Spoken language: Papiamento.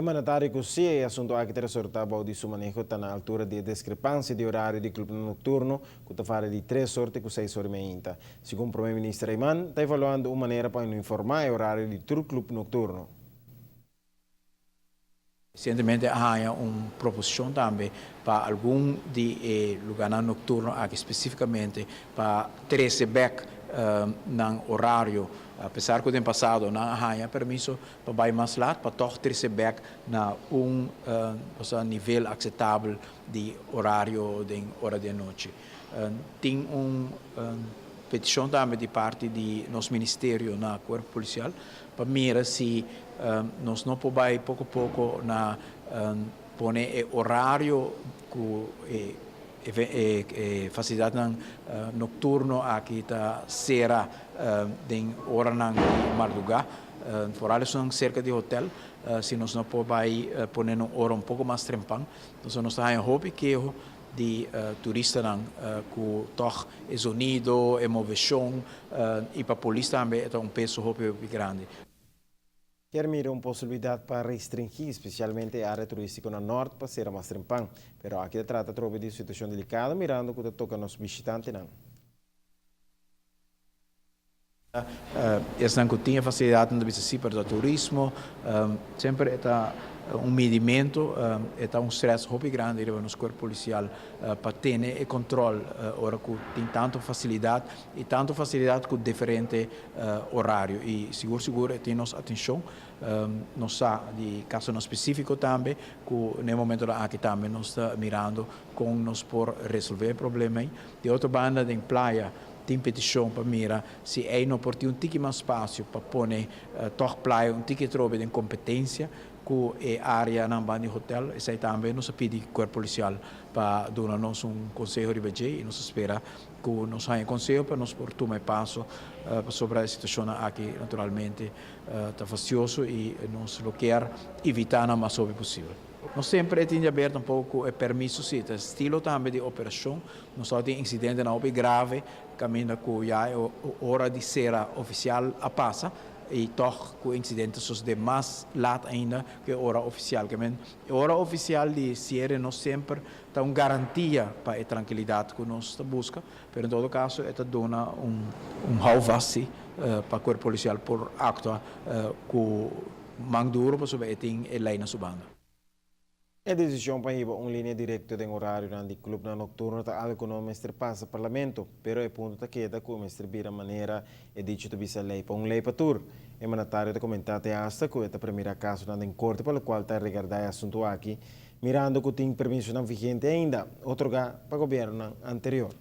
E mandatario ku si e asuntu aki ta resortá bou di su maneho ta na altura di e deskrepansia di orario di klupnan nokturno ku ta varia di tres or te ku seis or i meinta. Segun Prome Minister Eman, ta evaluando un manera pa uniformá e orario di tur klup nokturno. Resientemente a haña un proposishon tambe pa algun di e lugánan nokturno aki spesífikamente pa trese bèk nan orario. Apesar ku den pasado nan a haña permiso pa bai mas lat pa tòg trese bèk na un nivel akseptabel di orario den ora di anochi. Tin un petishon tambe di parti di nos ministerio na Kuerpo Polisial pa mira si nos no por bai poko poko na pone e orario ku e fasilidatnan nokturno aki ta sera den oranan di mardugá, foral esunnan serka di hotel, si nos no por bai pone un ora un poko mas trempan. Entonces nos ta haña hopi keho di turistanan ku tòg e zonido, e moveshon i pa polis tambe e ta un peso hopi hopi grandi. Kier mira un posibilidat pa restringí spesialmente e área turístiko na nòrt pa sera mas trempan. Pero aki ta trata atrobe di un situashon delikado mirando ku ta toka nos bishitantenan. Esnan ku tin e fasilidatnan ta bisa si, pero ta turismo. Semper e ta un midimentu, e ta un strès hopi grandi riba nos kuerpo polisial pa tene e kòntròl ora ku tin tantu fasilidat i tantu fasilidat ku diferente orario. I sigur sigur e tin nos atenshon. Nos sa di kasonan spesífiko tambe ku na e momentonan aki tambe nos ta mirando kon nos por resolvé e problema ei. Di otro banda den playa tin petishon pa mira si ei no por tin un tiki mas spasio pa pone tòg playa un tiki atrobe den kompetensia ku e áreanan banda di hotel. Esei tambe nos a pidi Kuerpo Polisial pa duna nos un konseho riba dje i nos a spera ku nos haña konseho pa nos por tuma e paso pasobra e situashonnan aki naturalmente ta fastioso i nos lo kier evitá nan mas hopi posibel. No semper e tin di haber tampoco cu e permiso si, ta estilo tambe di operacion. Nos tabata tin incidentenan hopi grave caminda cu ya e ora di cera oficial a pasa y tog cu e incidente a sosode mas laat ainda cu e ora oficial. Ke men e ora oficial di ciere no semper ta un garantia pa e trankilidad cu nos ta busca, pero en todo caso e ta duna un houvast si pa cuerpo policial por actua cu Man duro pasobra e tin e lei na su banda. E desishon pa hiba un linia direkto den orarionan di klupnan nokturno ta algu ku no mester pasa parlamento, pero e punto ta keda ku e mester bira manera e dicho ta bisa lei pa un lei pa tur. E mandatario ta komentá te asta ku e ta premirá kasonan den korte pa lokual ta regardá e asuntu aki, mirando ku tin permisonan vigente ainda, otorgá pa gobièrnunan anterior.